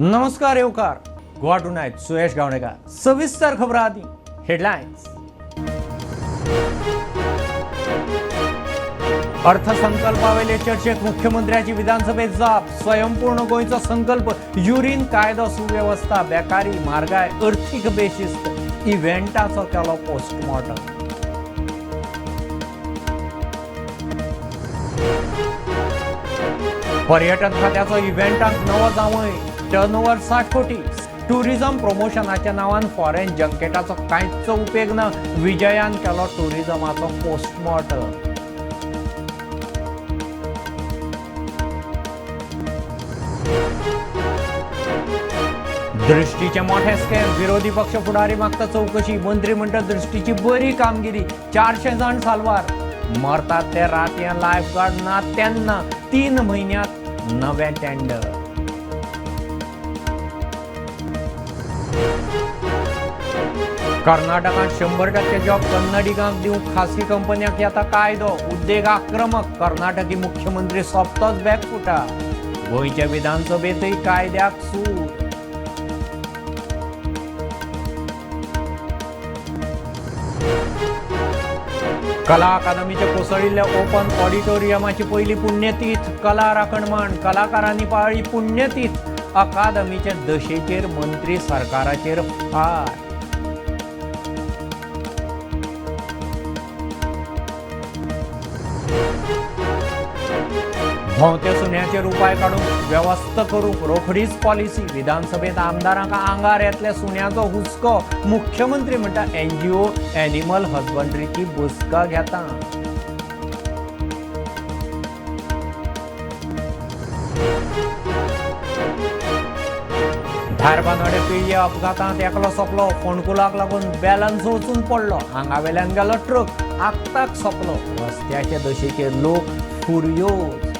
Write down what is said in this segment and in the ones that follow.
नमस्कार येवकार गोवा टुनायट सुयश गावणेकर. सविस्तर खबरां आदी हेडलायन्स. अर्थसंकल्पावेले चर्चेत मुख्यमंत्र्याची विधानसभेत जाप. स्वयंपूर्ण गोंयचो संकल्प, युरीन कायदो सुवेवस्था, बेकारी, म्हारगाय, अर्थीक बेशिस्त, इव्हेंटाचो केलो पोस्टमॉर्टम. पर्यटन खात्याचो इव्हेंटांक नवो जावंय, टर्नओव्हर 60 कोटी. टुरिझम प्रमोशनाच्या नांवान फॉरेन जंकेटाचो कांयच उपेग ना, विजयान केलो टुरिझमाचो पोस्टमॉर्टम. दृष्टीचे मोठे स्कॅम, विरोधी पक्ष फुडारी मागता चौकशी. मंत्री म्हणटा दृष्टीची बरी कामगिरी, 400 जाण साल्वार. मरतात ते रातयां लायफ गार्ड ना तेन्ना, 3 म्हयन्यांत नवें टेंडर. कर्नाटकांत 100% जॉब कन्नडिगांक दिवंक खासगी कंपन्यांक येता कायदो. उद्देग आक्रमक, कर्नाटकी मुख्यमंत्री सोपतोच बॅकफुटा. गोंयच्या विधानसभेंतय कायद्याक सूर. कला अकादमीच्या कोसळिल्ल्या ओपन ऑडिटोरियमाची पयली पुण्यतीथ. कला राखण मांड, कलाकारांनी पाळ्ळी पुण्यतीथ. अकादमीच्या दशेचेर मंत्री सरकाराचेर फार. भोंवत्या सुण्याचेर उपाय काडूंक वेवस्था करूंक रोखडीच पॉलिसी. विधानसभेत आमदारांक आंगार येतल्या सुण्याचो हुस्को. मुख्यमंत्री म्हणटा एनजीओ एनिमल हजबंड्रीची बसका घेता. धारबांदोडे पिळये अपघातांत एकलो सोंपलो. फोंडकुलाक लागून बॅलन्स वचून पडलो. आंगावेल्यान गेलो ट्रक, आक्ताक सोंपलो. रस्त्याचे दशेचेर लोक फुरयोज.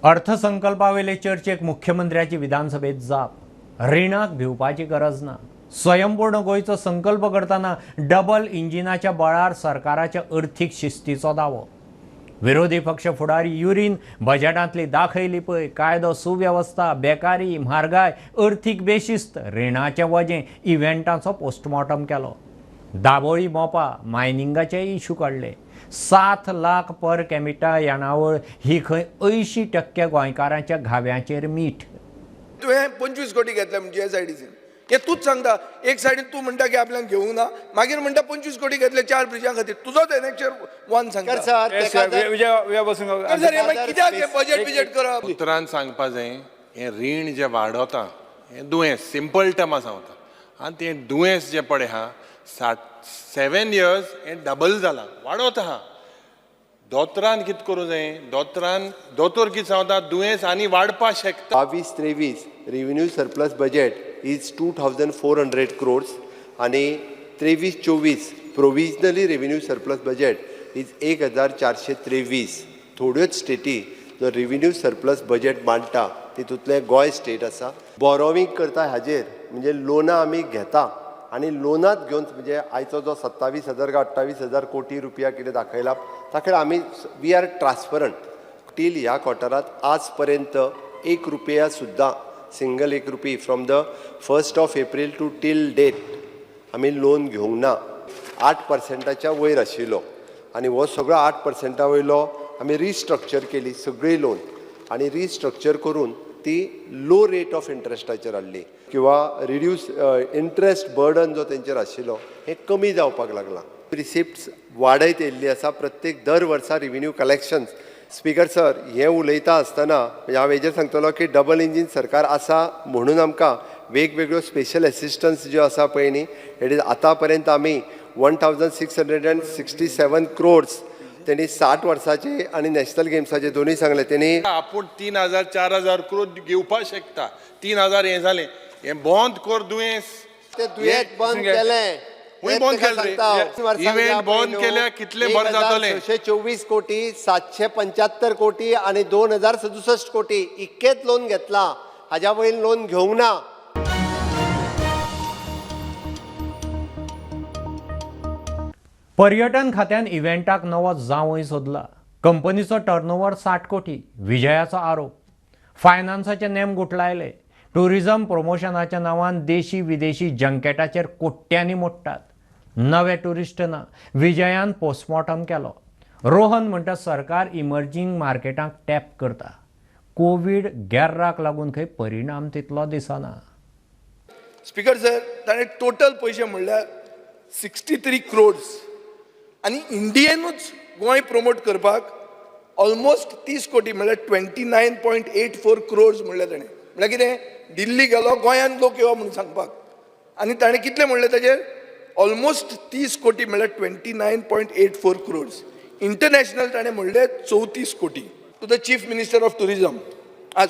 अर्थसंकल्पावेले चर्चेक मुख्यमंत्र्याची विधानसभेत जाप. रिणाक भिवपाची गरज ना. स्वयंपूर्ण गोंयचो संकल्प करतना डबल इंजिनाच्या बळार सरकाराच्या अर्थीक शिस्तीचो दावो. विरोधी पक्ष फुडारी युरीन बजेटांतली दाखयली पळय कायदो सुवेवस्था, बेकारी, म्हारगाय, अर्थीक बेशिस्त, रिणाचें वजें, इव्हेंटाचो पोस्टमॉर्टम केलो. दाबोळी मोपा मायनिंगाचे इशू काडले. 7 लाख पर कॅपिटा येणावळ ही खंय 80% गोंयकारांच्या घाव्यांचेर मीठ. तुवें 25 कोटी घेतले म्हणजे एसआयडीसीन, हे तूच सांगता. एक सायडीन तूं म्हणटा की आपल्याक घेवंक ना, मागीर म्हणटा 25 कोटी घेतले 4 ब्रिजां खातीर. तुजोच एनेक्चर 1 सांगता. कित्याक हें बजेट बिजेट करप? उतरान सांगपा जाय, हें रीण जें वाडोता हें दुयेंस, सिंपल टर्मा सांगता. आनी तें दुयेंस जें पळय आहा 7 इयर्स हें डबल जालां, वाडोत आहा. दोतोरान कितें करूं जाय? दोतोरान दोतोर कितें सांगता, दुयेंस आनी वाडपा शकता. 22-23 revenue surplus budget is 2400 crores आणि 23-24 provisionally revenue surplus budget is 1423. थोड्योच स्टेटी जो रेव्हेन्यू सरप्लस बजेट मांडटा तितूंतलें गोंय स्टेट आसा. बोरोवींग करता हाजेर म्हणजे लोनां आमी घेता आनी लोनांत घेवन म्हणजे आयचो जो 27,000 काय 28,000 कोटी रुपया कितें दाखयला ताका आमी we are transparent. Till ह्या क्वॉर्टरांत आज पर्यंत 1 रुपया सुद्दां, single 1 rupee from the 1st of April to till date आमी लोन घेवंक ना. 8%च्या वयर आशिल्लो आनी हो सगळो 8% वयलो आमी रिस्ट्रक्चर केली सगळी लोन आनी रिस्ट्रक्चर करून ती लो रेट ऑफ इंट्रस्टाचेर हाडली किंवा रिड्यूस इंट्रस्ट बर्डन जो तेंचेर आशिल्लो हें कमी जावपाक लागलां. रिसिप्ट्स वाडयत येयल्ली आसा प्रत्येक दर वर्सा रिव्हेन्यू कलेक्शन्स. स्पीकर सर, हें उलयता आसतना हांव हेजेर सांगतलो की डबल इंजीन सरकार आसा म्हणून आमकां वेगवेगळ्यो स्पेशल एसिस्टन्स ज्यो आसा पळय न्ही, it is आतां पर्यंत आमी 1667 क्रोर्स तेणी 60 वर्साचे आनी नॅशनल गेम्साचे दोनूय सांगले तेणी. आपूण 3000 4000 क्रोर घेवपाक शकता. 3000 हें जालें, हें बंद कर दुयेंस. ते दुयेंत बंद केलें. बंद केलें रे, इव्हेंट बंद केल्यार कितलें बरें जातलें. 624 कोटी, 775 कोटी आनी 2067 कोटी इतकेच लोन घेतला, हाज्या वयर लोन घेवंक ना. पर्यटन खात्यान इव्हेंटाक नवो जावंय सोदला. कंपनीचो टर्नओव्हर 60 कोटी, विजयाचो आरोप. फायनान्साचे नेम गुठलायले. टुरिझम प्रमोशनाच्या नांवान देशी विदेशी जंकेटाचेर कोट्यांनी मोडटात. नवे टुरिस्ट ना, विजयान पोस्टमॉर्टम केलो. रोहन म्हणटा सरकार इमर्जींग मार्केटांक टॅप करता. कोवीड गेर्राक लागून खंय परिणाम तितलो दिसना. स्पीकर सर, ताणें टोटल पयशे म्हणल्यार 63 क्रोड्स आनी इंडियेनूच गोंय प्रमोट करपाक ऑलमोस्ट 30 कोटी, म्हणल्यार 29.84 क्रोड्स म्हणलें ताणें. म्हणल्यार कितें, दिल्ली गेलो गोंयांत लोक येवप म्हणून सांगपाक, आनी ताणें कितलें म्हणलें ताजेर, ऑलमोस्ट 30 कोटी, म्हणल्यार 29.84 क्रोड्स. इंटरनॅशनल ताणें म्हणलें 34 कोटी. To the chief minister of tourism,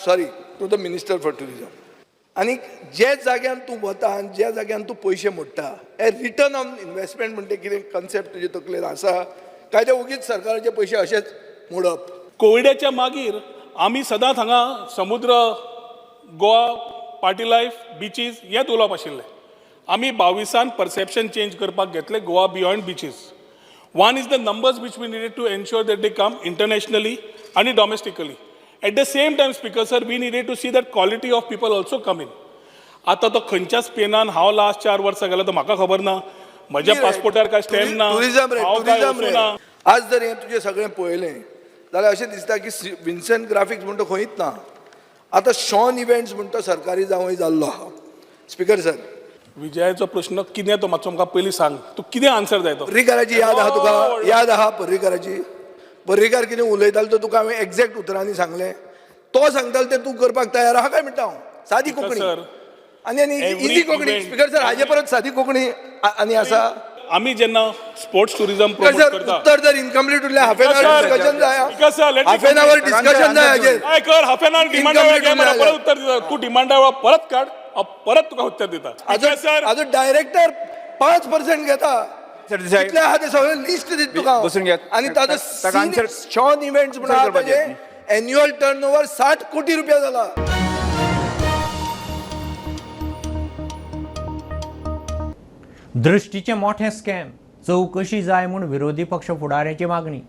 sorry, to the minister for tourism, आनी जे जाग्यान तूं वता आनी ज्या जाग्यान तूं पयशे मोडटा, हे रिटर्न ऑन इन्वेस्टमेंट म्हणटे कितें कन्सेप्ट तुजे तकलेन आसा काय ते ओगीच सरकाराचे पयशे अशेच मोडप? कोविडाच्या मागीर आमी सदांच हांगा समुद्र, गोवा, पार्टी लायफ, बिचीस हेच उलोवप आशिल्लें. आमी 22an perception change करपाक घेतलें, Goa beyond beaches. One is the numbers which we needed to ensure that they come internationally आनी domestically. At the same time, speaker sir, we needed to see that quality of people also come in. आतां तो खंयच्याच पेनान हांव last 4 वर्सां गेलो तो म्हाका खबर ना. म्हज्या पासपोर्टार काय स्टॅम्प ना, टुरिझम रे, हांव काय टुरिझम रे. वचूं ना. आज जर हें तुजें सगळें पळयलें जाल्यार अशें दिसता की विन्संट ग्राफिक्स म्हणटा खंयच ना. आतां शॉन इव्हेंट्स म्हणटा सरकारी जावंय जाल्लो आहा. स्पीकर सर, विजयाचो प्रश्न कितें तो मातसो म्हाका पयलीं सांग. तूं कितें आन्सर जाय तो? पर्रीकाराची याद आहा तुका? याद आहा पर्रीकाराची? पर्रीकार कितें उलयतालो तो तुका हांवें एग्जॅक्ट उतरांनी सांगलें. तो सांगतालो तें तूं करपाक तयार आहा काय म्हणटा हांव. सादी कोंकणी सर, आनी आनी every easy Konkani. event- speaker sir, हाजे परत सादी कोंकणी आनी आसा. आमी जेन्ना sports tourism speaker promote sir, करता, उत्तर जर इनकम्प्लीट उरलें, half an our sir, discussion जाय. Speaker sir, let me half an hour complete. Discussion जाय हाजेर. काय कर, हाफ एन our डिमांडा वेळार Incomplete घे मला उरलें. परत उत्तर दिता. तूं डिमांडा वेळार परत काड, हांव परत तुका उत्तर दिता. आजून स्पीकर सर, आजून डायरेक्टर 5% घेता. सरदेसाई. कितले आहा ते सगळें लिस्ट दिता तुका हांव. बसून घेयात. आनी ताजो ताका answer- Shawn events म्हणून आहा answer करपाचें. ताजें एन्युअल टर्न ओवर 60 कोटी रुपया जाला. दृश्टीचें मोठें स्कॅम, चवकशी जाय म्हूण विरोधी पक्ष फुडाऱ्याची मागणी.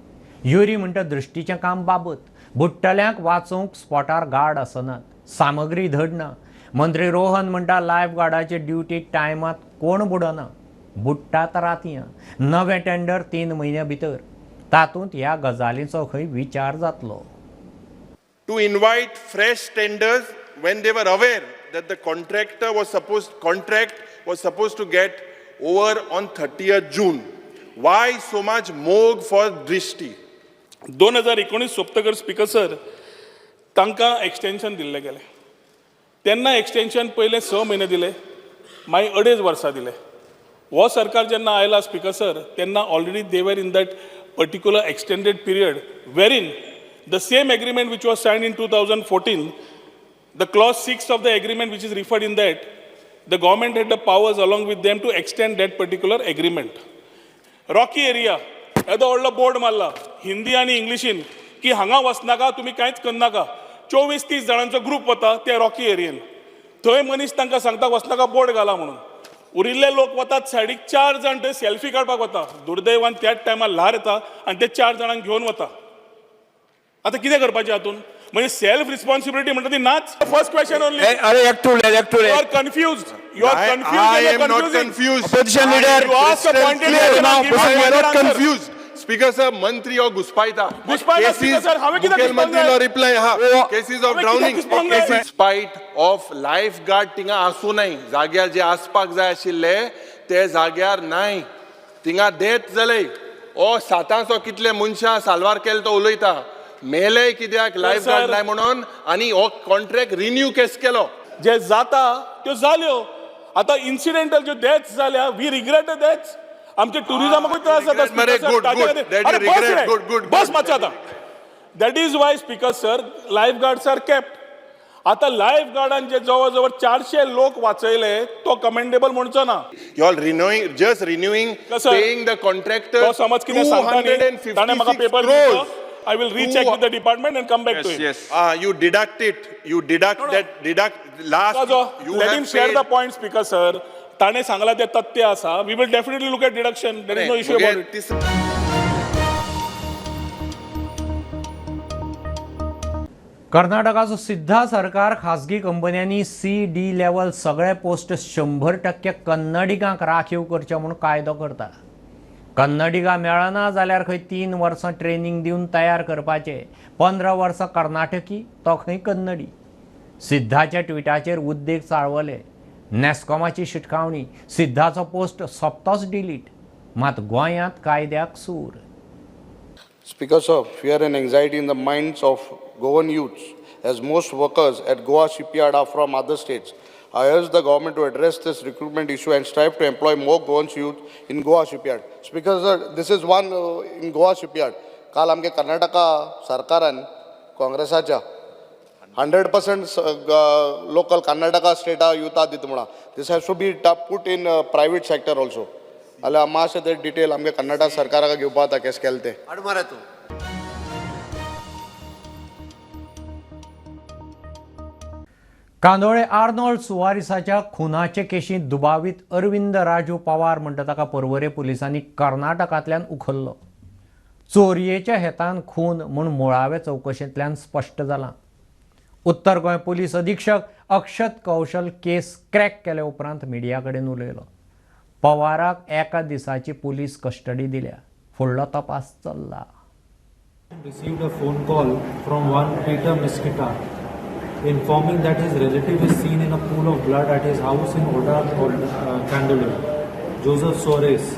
युरी म्हणटा दृश्टीचें काम बाबत, बुडटल्यांक वाचोवंक स्पॉटार गार्ड आसनात, सामग्री धड ना. मंत्री रोहन म्हणटा लायफ गार्डाचे ड्युटी टायमात कोण बुडना, बुडटात रातयां. नवें टेंडर 3 म्हयन्यां भितर, तातूंत ह्या गजालींचो खंय विचार जातलो. To invite fresh tenders when they were aware that the contractor was supposed contract was supposed to get over on 30th June. Why so much mog for Drishti? 2019 सोंपतकर स्पीकर सर, तांकां एक्सटेन्शन दिल्लें गेलें. तेन्ना extension पयले 6 म्हयने दिले, मागीर अडेज वर्सां दिले. हो सरकार जेन्ना आयला स्पीकर सर, तेन्ना already they were in that particular extended period wherein the same agreement which was signed in 2014, the clause 6 of the agreement which is referred in that, the government had the powers along with them to extend that particular agreement. Rocky area, येदो व्हडलो board मारला हिंदी आनी इंग्लिशीन की हांगा वचनाका तुमी, कांयच करनाका. 24-30 जाणांचो ग्रूप वता त्या रॉकी एरियेन. थंय मनीस तांकां सांगता वचनाका, बोर्ड घाला म्हणून. उरिल्ले लोक वतात सायडीक, 4 जाण थंय सेल्फी काडपाक वता. दुर्दैवान त्याच टायमार ल्हार येता आनी ते 4 जाणांक घेवन वता. आतां कितें करपाचें हातून? म्हणजे सेल्फ रिस्पॉन्सिबिलिटी म्हणटा ती नाच. First question only. अरे एकटू उलय, एकटू you उलय. Are confused, you are I confuse. am not confused. Opposition leader. You ask a pointed Clear question, now, I'll give you I a am not answer. confused. Speaker sir, मंत्री हो घुसपायता. घुसपायता, Speaker sir, हांवें कित्याक मुखेलमंत्री घुसपावंक लो reply हा. हो. Cases of हांवें कित्याक ड्रावनिंग. घुसपावंक जाय? स्पायट ऑफ लायफ गार्ड थिंगा आसूं नाय. जाग्यार जे आसपाक जाय आशिल्ले ते जाग्यार नाय. थिंगा डेथ जाले. ओ सातांचो कितले मनशां साल्वार केले तो उलयता. मेले कित्याक लायफ sir. Guard नाय म्हणून, आनी हो कॉन्ट्रॅक्ट रिन्यू केस केलो. जे जाता त्यो जाल्यो. आतां इन्सिडेंटल ज्यो डेथ्स जाल्या, we regret deaths. आमच्या टुरिझमाकूय त्रास जाता. regret मरे, Speaker sir, good, ताजे good. खातीर- That you अरे बस regret, रे, good, good, बस good. मातशें आतां. That is why speaker sir, life guards are kept. आतां लायफ गार्डान जे जवळ जवळ 400 लोक वाचयले तो कमेंडेबल म्हणचो ना. You all renewing, just renewing, Sir, paying the contractor तो समज कितें सांगता न्ही, ताणें म्हाका 256 paper crores. I will recheck with the department and come back to Yes, him. yes. Ah, you deduct it. You deduct No, no. that. Deduct last. Because You let have him share paid. the point, speaker sir. ताणें सांगलां तें तथ्य आसा. We will definitely look at deduction. There is no issue about it. कर्नाटकाचो सिद्धा सरकार खाजगी कंपन्यांनी C D level सगळे पोस्ट 100% कन्नडिगांक राखीव करचे म्हूण कायदो करता. कन्नडिगा मेळना जाल्यार खंय 3 वर्सां ट्रेनींग दिवन तयार करपाचे. 15 वर्सां कर्नाटकी तो खंय कन्नडी. सिद्धाच्या ट्विटाचेर उद्देग चाळवले. नॅस्कॉमाची शिटकावणी, सिद्धाचो पोस्ट सोपतोच डिलीट. मात गोंयांत कायद्याक सूर. Speaker sir, fear and anxiety in the minds of Goan youths, as most workers at Goa shipyard are from other states. I urge the government to address this recruitment issue and strive to employ more Goan youth in Goa shipyard. Speaker sir, this is one in Goa shipyard. काल आमगे कर्नाटका सरकारान काँग्रेसाच्या 100% local Karnataka strata युथा दिता म्हणा. This has to be put in private sector also. जाल्यार मातशें ते detail आमगे कर्नाटक सरकाराक घेवपा जाता केस केलें तें. हाड मारा तूं. कांदोळे आर्नोल्ड सुवारिसाच्या खुनाचे केशींत दुबावीत अरविंद राजू पवार म्हणटा ताका पर्वरे पुलिसांनी कर्नाटकांतल्यान उखल्लो. चोरयेच्या हेतान खून म्हूण मुळावे चवकशेंतल्यान स्पश्ट जालां. उत्तर गोंय पुलीस अधीक्षक अक्षत कौशल केस क्रॅक केले उपरांत मिडिया कडेन उलयलो. पवाराक एका दिसाची पुलीस कस्टडी दिल्या. फुडलो तपास चल्ला. Received a phone call from one Peter Miskita informing that his relative is seen in a pool of blood at his house in Oda, Candolim. Joseph Soares,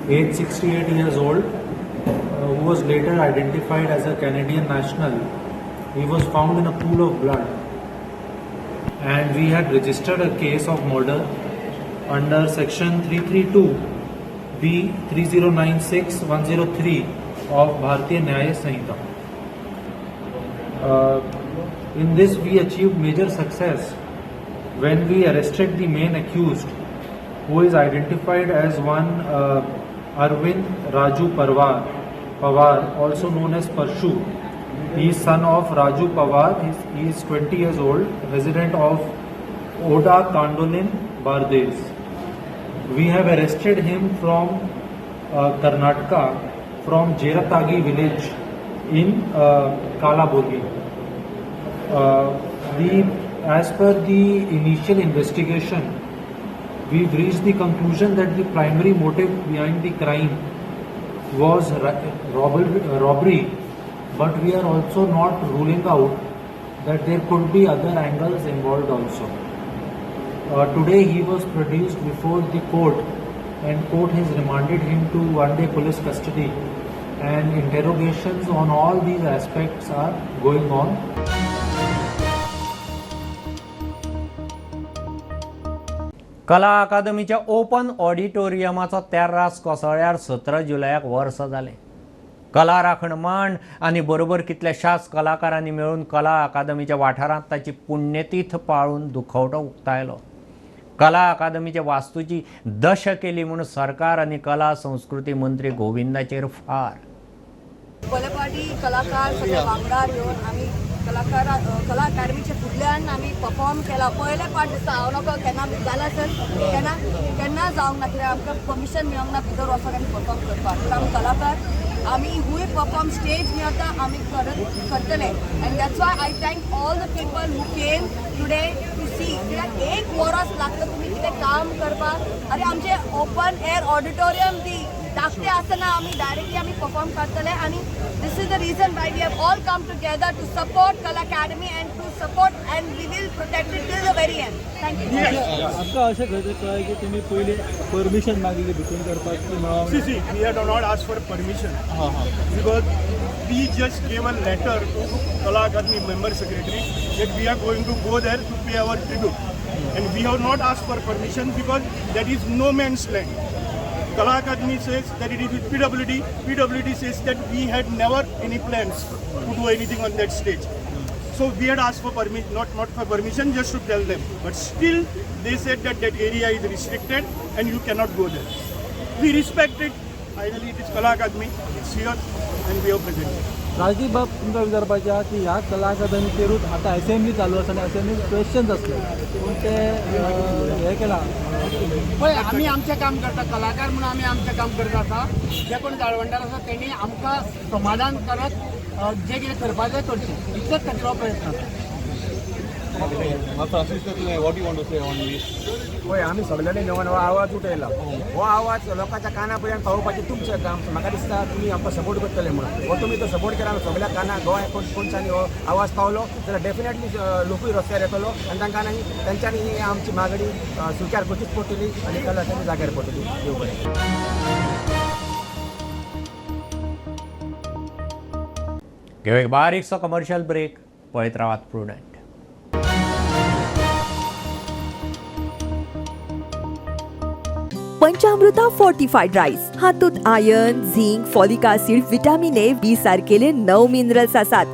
age 68 years old, who was later identified as a Canadian national. He was found in a pool of blood, and we had registered a case of murder under section 332 B 3096 103 of Bharatiya Nyaya Sanhita. In this we achieved major success when we arrested the main accused, who is identified as one Arvind Raju Pawar, also known as Parshu. He is son of Raju Pawar. He is 20 years old, resident of Oda Kandolin, Bardez. We have arrested him from Karnataka, from Jeratagi village in Kalaburgi. As per the initial investigation, we've reached the conclusion that the primary motive behind the crime was robbery, but we are also not ruling out that there could be other angles involved also. Today he was produced before the court, and court has remanded him to 1 day police custody, and interrogations on all these aspects are going on. कला अकादमीच्या open ऑडिटोरियमाचो तेर्रास कोसळ्यार 17 जुलयाक वर्स जालें. कला राखण मांड आनी बरोबर कितल्याशाच कलाकारांनी मेळून कला अकादमीच्या वाठारांत ताची पुण्यतीथ पाळून दुखवटो उक्तायलो. कला अकादमीच्या वास्तूची दशा केली म्हूण सरकार आनी कला संस्कृती मंत्री गोविंदाचेर फार. पयले फावटी कलाकार सगळे वांगडा येवन आमी कलाकार कला अकादमीच्या फुडल्यान आमी परफॉर्म केला. पयले फावट दिसता हांव नको केन्ना जाल्यार सर केन्ना केन्ना जावंक ना, कित्याक आमकां परमिशन मेळोंक ना भितर वचोन आमी परफॉर्म करपाक. पूण आमी कलाकार आमी हुंय परफॉर्म स्टेज मेळता आमी करतले. And that's why I thank all the people who came today to see. कित्याक एक वरस लागता तुमी कितें काम करपाक. आनी आमचें ओपन एअर ऑडिटोरियम ती धाकटें आसतना आमी डायरेक्टली आमी परफॉर्म करतले. आनी this is the reason why we have all come together to support Kala Academy and to support, and we will protect it till the very end. Thank you. आमकां अशें खंय तरी कळ्ळें की तुमी पयलीं परमिशन मागिल्ली भितून करपाक की मेळोंक. See, see, we had not asked for permission because we just gave a letter to Kala Academy member secretary that we are going to go there to pay our tribute. And we have not asked for permission because that is no man's land. Kala Academy says that it is with PWD. PWD says that we had never any plans to do anything on that stage. So we had asked for permission, not for permission, just to tell them. But still, they said that that area is restricted and you cannot go there. We respect it. Finally it is Kala Akademi, it's here and we have presented. Rajdeep बाब तुमकां विचारपाचें आहा की ह्या कला अकादमीचेरूच आतां assembly चालू आसा आनी असेंब्लीन क्वेश्चन्स आसले पूण ते हें केलां. पळय, आमी आमचें काम करता, कलाकार म्हणून आमी आमचें काम करत आसा. जे कोण जाळवणदार आसा तेणी आमकां समाधान करत जें कितें करपाचें करचें, इतलेच खातीर हो प्रयत्न आसा. पळय, आमी सगल्यांनी मेळून हो आवाज उठयला. हो आवाज लोकांच्या काना पर्यंत पावोवपाचें तुमचें काम. म्हाका दिसता तुमी आमकां सपोर्ट करतले म्हणून. हो तुमी तो सपोर्ट केला, सगळ्या काना गोंय कोणच्यानी हो आवाज पावलो जाल्यार डेफिनेटली लोकूय रस्त्यार येतलो आनी तांकां तेंच्यांनी ही आमची मागणी स्विकार करचीच पडटली आनी कला अकादमी जाग्यार पडटली. देव बरें. घेवं एक बारीकसो कमर्शियल ब्रेक. पळयत रावात प्रुडंट. पंचामृता फोर्टिफाईड राईस हातूंत iron, zinc, folic acid, vitamin A, B सारकेले 9 मिनरल्स आसात.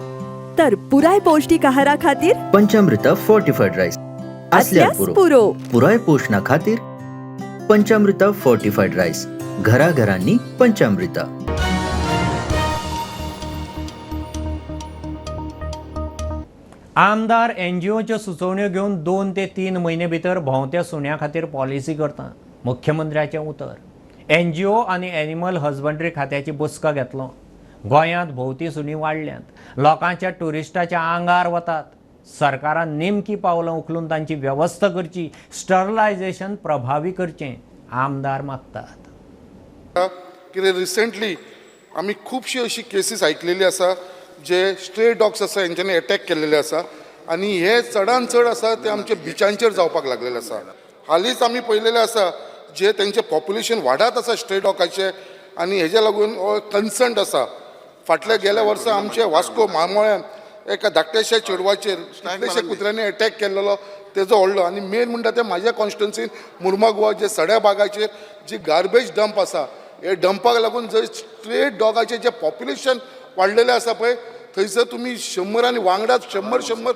तर पुराय पौष्टिक आहारा खातीर पंचामृता फोर्टिफाईड राईस असल्यास असल्यार पुरो. पुराय पोशणा खातीर पंचामृता फोर्टिफाईड राईस, घराघरांनी पंचामृता. आमदार एनजीओच्यो सुचोवण्यो घेवन 2 ते 3 म्हयने भितर भोंवत्या सुण्या खातीर पॉलिसी करता, मुख्यमंत्र्याचें उतर. एनजीओ आनी एनिमल हजबंड्री खात्याची बसका घेतलो. गोंयांत भोंवती सुणीं वाडल्यांत, लोकांच्या ट्युरिस्टाच्या आंगार वतात. सरकारान नेमकी पावलां उखलून तांची वेवस्था करची, स्टरलायझेशन प्रभावी करचें, आमदार मागतात. कितें रिसेंटली आमी खुबशी अशी केसीस आयकलेली आसा जे स्ट्रे डॉग्स आसा हेंच्यांनी एटॅक केल्लेले आसा आनी हे चडान चड आसा ते आमच्या बिचांचेर जावपाक लागलेले आसा. हालींच आमी पळयलेले आसा जे तेंचें पॉप्युलेशन वाडत आसा स्ट्रे डॉगाचें आनी हेज्या लागून हो कन्सर्न आसा. फाटल्या गेल्या वर्सा आमचे वास्को मारमोळ्यान एका धाकट्याशा चेडवाचेर कितलेशे कुत्र्यांनी एटॅक केल्लो, तेजो व्हडलो. आनी मेन म्हणटा ते म्हाज्या कॉन्स्टिट्युन्सीन मुर्मागोवा जे सड्या भागाचेर जी गार्बेज डंप आसा, हे डंपाक लागून जंय स्ट्रे डॉगाचें जें पॉप्युलेशन वाडलेलें आसा पळय, थंयसर तुमी 100 आनी वांगडाच 100 100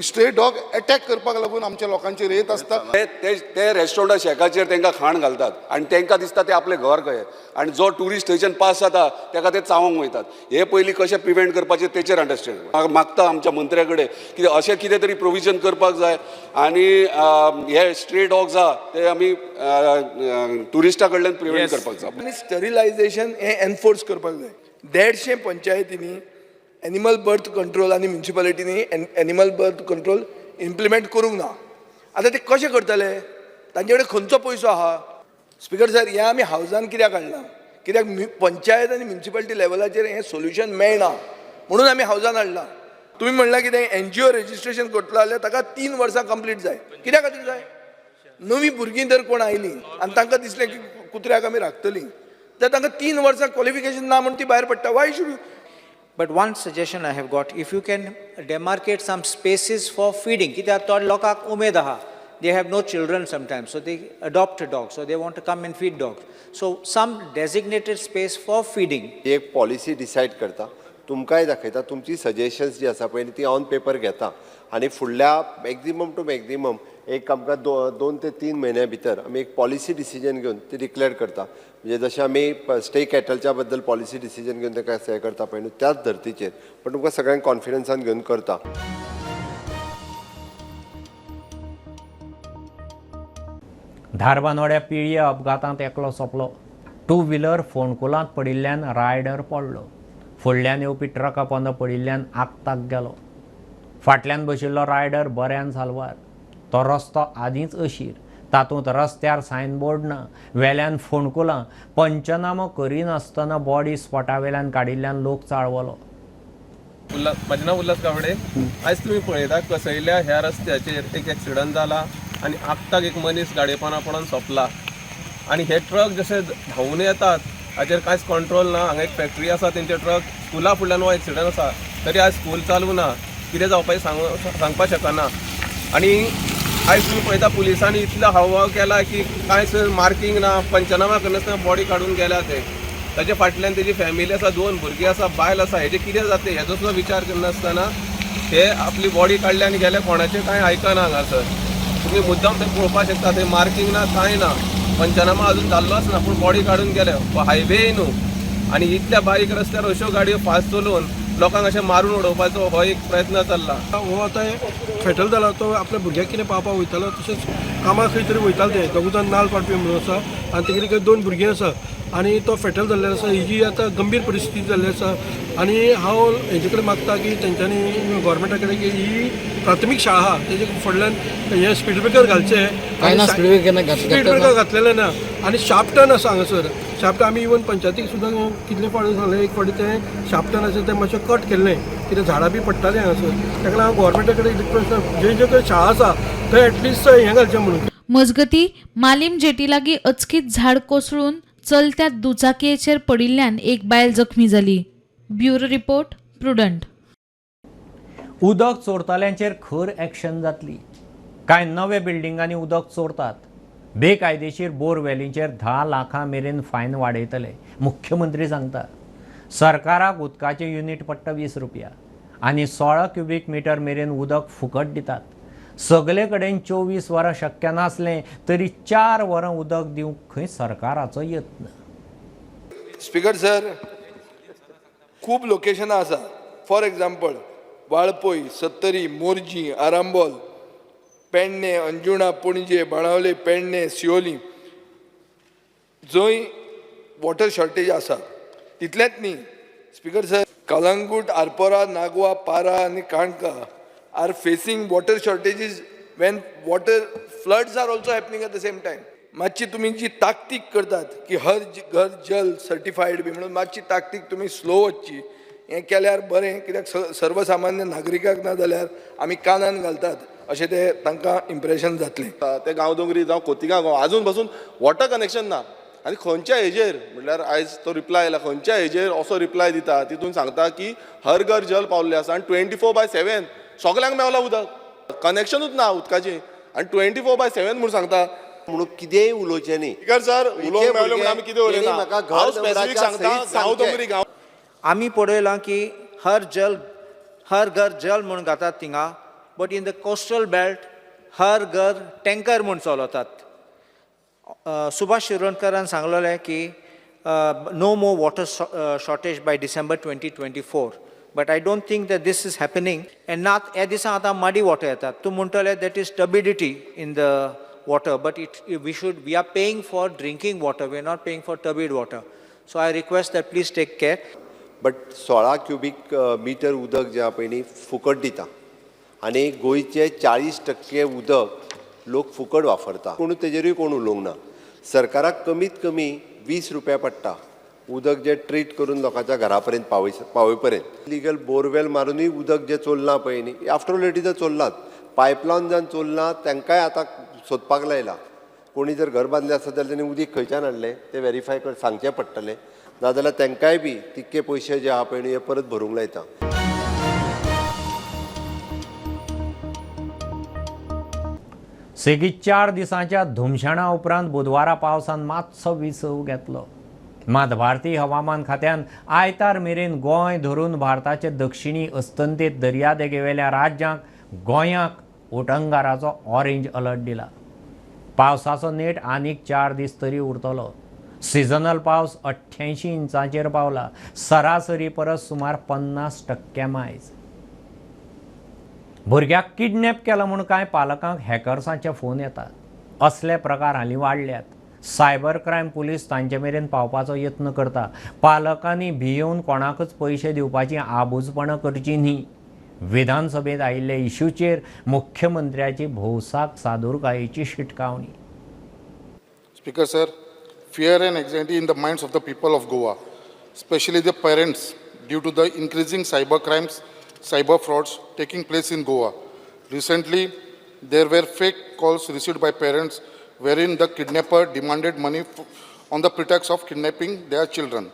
स्ट्रे डॉग एटॅक करपाक लागून आमच्या लोकांचेर येत आसता. ते ते ते रेस्टॉरंटा शेकाचेर तांकां खाण घालतात आनी तांकां दिसता ते आपलें घर कहें आनी जो ट्युरिस्ट थंयच्यान पास जाता ताका ते चावंक वयतात. हे पयलीं कशें प्रिवेंट करपाचें तेचेर अंडरस्टँड मागता आमच्या मंत्र्या कडेन की अशें कितें तरी प्रोविजन करपाक जाय आनी हे स्ट्रे डॉग्स आहा ते आमी ट्युरिस्टा कडल्यान प्रिवेंट करपाक जाय. आनी स्टरिलायझेशन हें एनफोर्स करपाक जाय. 150 पंचायतींनी एनिमल बर्थ कंट्रोल आनी म्युनिसिपालिटींनी एनिमल बर्थ कंट्रोल इम्प्लिमेंट करूंक ना. आतां ते कशें करतले? तांचे कडेन खंयचो पयसो आहा? स्पिकर सर, हें आमी हावजान कित्याक हाडलां? कित्याक पंचायत आनी म्युनिसिपालिटी लेवलाचेर हें सोल्युशन मेळना म्हणून आमी हावजान हाडलां. तुमी म्हणलां कितें, एनजीओ रजिस्ट्रेशन करतलो जाल्यार ताका 3 वर्सां कंप्लीट जाय. कित्या खातीर जाय? नवीं भुरगीं जर कोण आयलीं आनी तांकां दिसलें की कुत्र्याक आमी राखतलीं जाल्यार तांकां 3 वर्सां क्वॉलिफिकेशन ना म्हूण ती भायर पडटा. Why should But one suggestion I have got, if you can demarcate some spaces for feeding, कित्याक थोडे लोकांक उमेद आहा, they have no children sometimes, so they adopt a dog, so they want to come and feed dogs. So some designated space for feeding. ती एक policy decide करता, तुमकांय दाखयता, तुमची सजेशन्स जी आसा पळय ती ऑन पेपर घेता आनी फुडल्या मॅक्झिमम टू मॅक्झिमम एक आमकां 2 ते 3 म्हयन्या भितर आमी एक पॉलिसी डिसिजन घेवन ती डिक्लेअर करता. म्हणजे जशें आमी स्टे कॅटलच्या बद्दल पॉलिसी डिसिजन घेवन ताका हें करता पळय न्हू, त्याच धर्तीचेर, पण तुमकां सगळ्यांक कॉन्फिडन्सान घेवन करता. धारबानोड्या पिळये अपघातांत एकलो सोंपलो. टू व्हिलर फोंडकुलांत पडिल्ल्यान रायडर पडलो. फुडल्यान येवपी ट्रका पोंदा पडिल्ल्यान आक्ताक गेलो. फाटल्यान बशिल्लो रायडर बऱ्यान साल्वार. तो रस्तो आदींच अशीर, तातूंत रस्त्यार सायनबोर्ड ना, वेल्यान फोंडकुलां. पंचनामो करिनासतना बॉडी स्पॉटा वेल्यान काडिल्ल्यान लोक चाळवलो. उल्हास, म्हाजें नांव उल्हास गावडे. आयज तुमी पळयता, कसयल्या ह्या रस्त्याचेर एक एक्सिडंट जाला आनी आक्ताक एक मनीस गाडये पडोन सोंपला आनी हे ट्रक जशे धांवून येतात हाचेर कांयच कंट्रोल ना. हांगा एक फॅक्टरी आसा, तेंचे ट्रक स्कुला फुडल्यान हो एक्सिडंट आसा, तरी आयज स्कूल चालू ना. कितें जावपाचें सांगपाक शकना. आनी आयज तुमी पळयता, पुलिसांनी इतलो हावभाव केला की कांयच मार्कींग ना, पंचनामा करनासतना बॉडी काडून गेल्या ते. ताच्या फाटल्यान तेजी फॅमिली आसा, दोन भुरगीं आसा, बायल आसा. हेजें कितें जातलें हेजो सुद्दां विचार करनासतना हे आपली बॉडी काडली आनी गेले. कोणाचें कांय आयकना. हांगासर तुमी मुद्दाम थंय पळोवपाक शकता, थंय मार्कींग ना, कांय ना. पंचनामा अजून जाल्लो आसना पूण बॉडी काडून गेले. हायवे न्हू आनी इतल्या बारीक रस्त्यार अश्यो गाडयो फास्ट चलोवन लोकांक अशें मारून उडोवपाचो हो एक प्रयत्न चल्ला. हो आतां फेटल जाला तो आपल्या भुरग्याक कितें पावपाक वयतालो, तशेंच कामाक खंय तरी वयतालो. ते दोगूय जाण नाल पाडपी म्हणून आसा आनी तेगेली खंय दोन भुरगीं आसा आनी तो फेटल जाल्लो आसा. ही जी आतां गंभीर परिस्थिती जाल्ली आसा आनी हांव हेजे कडेन मागता की तेंच्यांनी गोवोरमेंटा कडेन की ही प्राथमीक शाळा आहा तेजे फुडल्यान हे स्पीड ब्रेकर घालचे. स्पीड ब्रेकर घातलेले ना आनी शार्प टर्न आसा हांगासर. शार्प टर्न आमी इवन पंचायतीक सुद्दां कितले फावटी सांगलें, एक फावटी तें शार्प टर्न आसा तें मातशें कट केल्लें, कितें झाडां बी पडटालीं हांगासर. ताका लागून हांव गोवोरमेंटा कडेन रिक्वेस्ट जे जे खंय शाळा आसा थंय एटलिस्ट हें घालचें म्हणून. मजगती मालीम जेटी लागीं अचकीत झाड कोसळून चलत्या दुचाकीचेर पडिल्ल्यान एक बायल जखमी जाली. Bureau report, Prudent. उदक चोरतल्यांचेर खर एक्शन जातली. कांय नवे बिल्डिंगांनी उदक चोरतात. बेकायदेशीर बोरवेलींचेर 10 लाखां मेरेन फायन वाडयतले, मुख्यमंत्री सांगता. सरकाराक उदकाचें युनिट पडटा 20 रुपया आनी 16 क्युबीक मिटर मेरेन उदक फुकट दितात. सगले कडेन 24 वरां शक्य नासलें तरी 4 वरां उदक दिवंक खंय सरकाराचो यत्न. स्पीकर सर, खूब लोकेशनां आसा. फॉर एग्जाम्पल वाळपय, सत्तरी, मोरजी, आरांबोल, पेडणे, अंजुणा, पणजे, बाणावले, पेडणे, सियोली जंय वॉटर शॉर्टेज आसा. तितलेंच न्ही स्पीकर सर, कलंगूट, आरपोरा, नागवा, पारा आनी Canacona are facing water shortages when water floods are also happening at the same time. मातशी तुमी जी ताकतीक करतात की हर घर जल सर्टिफायड बी म्हणून मातशी ताकतीक तुमी स्लो वचची, हें केल्यार बरें. कित्याक सर्वसामान्य नागरिकाक ना जाल्यार आमी कानान घालतात अशें ते तांकां इम्प्रेशन जातलें. ते गांवदोंगरी जावं खोतिगांव गांव अजून पासून वॉटर कनेक्शन ना आनी खंयच्या हेजेर म्हणल्यार आयज तो रिप्लाय आयला, खंयच्या हेजेर असो रिप्लाय दिता तितून सांगता की हर घर जल पावल्लें आसा आनी 24/7 सगल्यांक मेवला उदक, कनेक्शनूच ना उदकाचें आनी 24/7 म्हूण सांगता. म्हणून कितेंय उलोवचें न्ही. स्पीकर सर, उलोवंक मेवलें म्हणून आमी कितें उलयना. हांव स्पेसिफीक सांगता गांवदोंगरी गांव. आमी पळयलां की हर जल हर घर जल म्हूण घातात थिंगा, but in the coastal belt हर घर टँकर म्हूण चलयतात. सुभाष शिरोडकरान सांगलेलें की no more water shortage by December 2024, but I don't think that this is happening. And नात ह्या दिसा आतां मडी वॉटर येतात. तूं म्हणटलें that is turbidity in the water, but it we are paying for drinking water, we are not paying for turbid water. So I request that please take care. But 16 cubic meter उदक जें आहा पळय न्ही फुकट दिता आनी गोंयचे 40% उदक लोक फुकट वापरता. पूण तेजेरूय कोण उलोवंक ना. सरकाराक कमीत कमी 20 रुपया पडटा उदक जें ट्रीट करून लोकांच्या घरा पर्यंत पावय पर्यंत. लिगल बोरवेल मारुनूय उदक जें चोरलां पळय न्ही, आफ्टर ऑल it is चोरलात, पायपलायन जावन चोरलां तांकांय आतां सोदपाक लायला. कोणी जर घर बांदलें आसत जाल्यार तेणी उदीक खंयच्यान हाडलें तें वेरीफाय कर सांगचें पडटलें, नाजाल्यार तांकांय बी तितके पयशे जे आहा पळय न्ही हे परत भरूंक लायता. सेगीत 4 दिसांच्या धुमशेणा उपरांत बुधवारा पावसान मातसो विसव घेतलो. मात भारतीय हवामान खात्यान आयतार मेरेन गोंय धरून भारताचे दक्षिणी अस्तंतेत दर्यादेगेवेल्या राज्यांक गोंयाक उटंगाराचो ऑरेंज अलर्ट दिला. पावसाचो नेट आनीक 4 दीस तरी उरतलो. सिजनल पावस 88 इंचांचेर पावला, सरासरी परस सुमार 50% मायज. भुरग्याक किडनॅप केला म्हूण कांय पालकांक हॅकर्सांचे फोन येतात. असले प्रकार हालीं वाडल्यात. सायबर क्रायम पुलीस तांचे मेरेन पावपाचो यत्न करता. पालकांनी भियेवन कोणाकच पयशे दिवपाची आबूजपणां करची न्ही. विधानसभेत आयिल्ले इश्यूचेर मुख्यमंत्र्याची भौसाक सादुरकायेची शिटकावणी. Speaker sir, fear and anxiety in the minds of the people of Goa, especially the parents, due to the increasing cyber crimes, cyber frauds taking place in Goa. Recently, there were fake calls received by parents wherein the kidnapper demanded money on the pretext of kidnapping their children.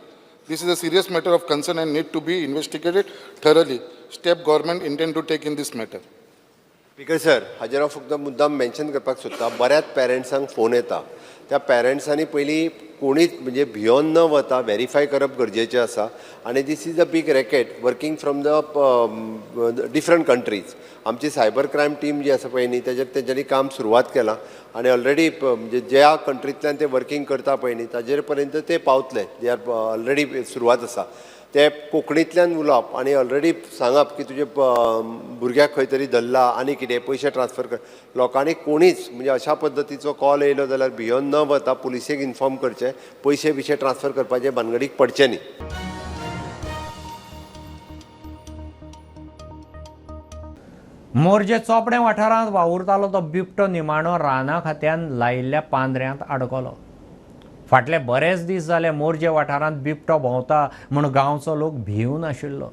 This is a serious matter of concern and need to be investigated thoroughly. Step government intend to take in this matter. Speaker sir, हाजेर हांव फक्त मुद्दाम mention करपाक सोदता. बऱ्याच पेरंट्सांक phone येता, त्या पेरंट्सांनी पयलीं कोणीच म्हणजे भियोन न वता व्हेरीफाय करप गरजेचें आसा. आनी this is a big racket working from the different countries. आमची सायबर क्रायम टीम जी आसा पळय न्ही, तेजेर तेंच्यांनी काम सुरवात केलां आनी ऑलरेडी म्हणजे ज्या कंट्रींतल्यान ते वर्कींग करता पळय न्ही ताजेर पर्यंत ते पावतले. They are already सुरवात आसा. ते कोंकणींतल्यान उलोवप आनी ऑलरेडी सांगप की तुजे भुरग्याक खंय तरी धरला आनी कितें पयशे ट्रान्सफर कर. लोकांनी कोणीच म्हणजे अशा पद्दतीचो कॉल येयलो जाल्यार भियोन न वता पुलिसेक इन्फॉर्म करचें, पयशे बिशे ट्रान्सफर करपाचे भानगडीक पडचे न्ही. मोरजे चोपडें वाठारांत वावुरतालो तो बिबटो निमाणो राना खात्यान लायिल्ल्या पांदऱ्यांत आडकलो. फाटले बरेच दीस जाले मोरजे वाठारांत बिबटो भोंवता म्हूण गांवचो लोक भिवन आशिल्लो.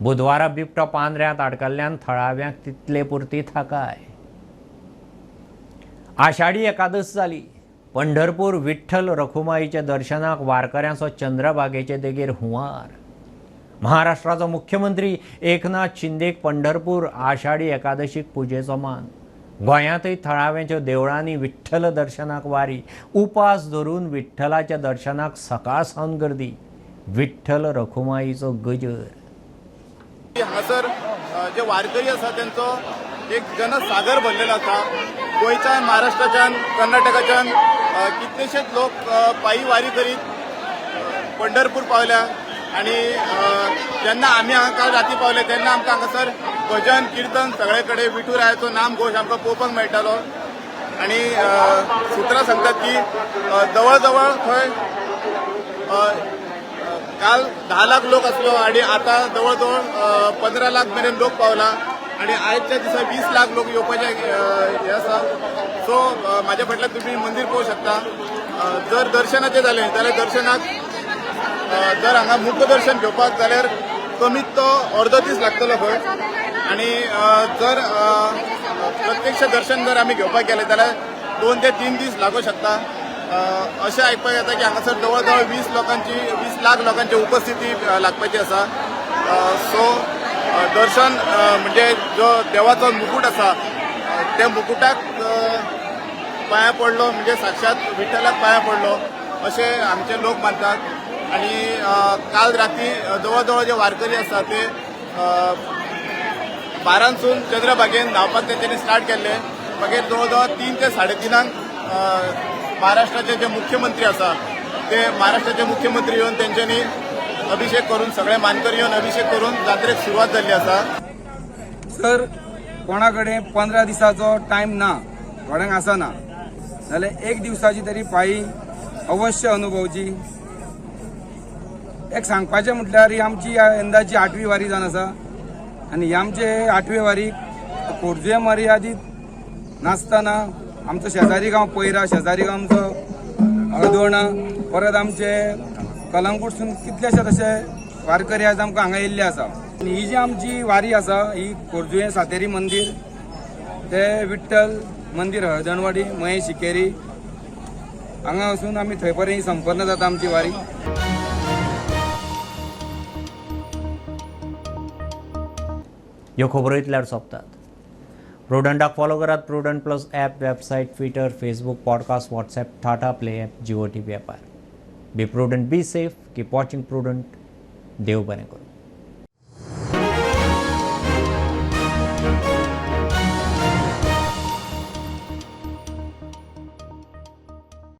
बुधवारा बिबटो पांदऱ्यांत आडकल्ल्यान थळाव्यांक तितले पुरती थाकाय. आषाढी एकादस जाली. पंढरपूर विठ्ठल रखुमाईच्या दर्शनाक वारकऱ्यांचो चंद्रभागेचे देगेर हुंवार. महाराष्ट्राचो मुख्यमंत्री एकनाथ शिंदेक पंढरपूर आषाढी एकादशीक पुजेचो मान. गोंयांतय थळाव्यांच्या देवळांनी विठ्ठल दर्शनाक वारी. उपास धरून विठ्ठलाच्या दर्शनाक सकाळ सावन गर्दी. विठ्ठल रखुमाईचो गजर. हांगासर जे वारकरी आसा तेंचो एक जनसागर भरलेलो आसा. गोंयच्यान, महाराष्ट्राच्यान, कर्नाटकाच्यान कितलेशेच लोक पायी वारी करीत पंढरपूर पावल्या. आनी जेन्ना आमी हांगा काल राती पावले तेन्ना आमकां हांगासर भजन किर्तन सगळे कडेन विठुरायाचो नामघोश आमकां पळोवपाक मेळटालो. आनी सुत्रां सांगतात की जवळ जवळ थंय काल 10 लाख लोक आसलो आनी आतां जवळ जवळ 15 लाख मेरेन लोक पावला आनी आयच्या दिसा 20 लाख लोक येवपाचे हे आसा. सो म्हाज्या फाटल्यान तुमी मंदीर पळोवंक शकता. जर दर्शनाचें जालें जाल्यार दर्शनाक जर हांगा मुखदर्शन घेवपाक जाल्यार कमीत तो अर्दो दीस लागतलो खंय. आनी जर प्रत्यक्ष दर्शन जर आमी घेवपाक गेले जाल्यार 2 ते 3 दीस लागूं शकता. अशें आयकपाक येता की हांगासर जवळ जवळ 20 लाख लोकांची उपस्थिती लागपाची आसा. सो दर्शन म्हणजे जो देवाचो मुकूट आसा त्या मुकुटाक पांया पडलो म्हणजे साक्षात विठ्ठलाक पांया पडलो अशें आमचे लोक मानतात. आनी काल राती जवळ जवळ जे वारकरी आसा ते 12 सून चंद्रभागेन न्हांवपाक तेंच्यांनी स्टार्ट केल्ले. मागीर जवळ जवळ 3 ते 3:30 महाराष्ट्राचे जे मुख्यमंत्री आसा ते महाराष्ट्राचे मुख्यमंत्री येवन तेंच्यांनी अभिषेक करून सगळे मानकरी येवन अभिषेक करून जात्रेक सुरवात जाल्ली आसा. सर, कोणा कडेन 15 दिसाचो टायम ना, थोड्यांक आसना जाल्यार एक दिवसाची तरी पाळी अवश्य अनुभवची. एक सांगपाचें म्हटल्यार ही आमची यंदाची 8वी वारी जावन आसा आनी ही आमचे 8वे वारीक खोर्जुवें मर्यादीत नासतना आमचो शेजारी गांव पैरा, शेजारी गांव आमचो हळदोणा, परत आमचे कलंगूटसून कितलेशे तशे वारकरी आयज आमकां हांगा येयल्ले आसा. आनी ही जी आमची वारी आसा ही खोर्जुवें सातेरी मंदीर ते विठ्ठल मंदीर हळदणवाडी मये शिकेरी हांगा वचून आमी थंय पर्यंत संपन्न जाता आमची वारी. ह्यो खबरो इतल्यार सोंपतात. प्रुडंटाक फॉलो करात Prudent plus app, website, Twitter, Facebook, podcast, WhatsApp, Tata Play app, Jio TV ॲपार. Be prudent, be safe, keep watching Prudent. देव बरें करूं.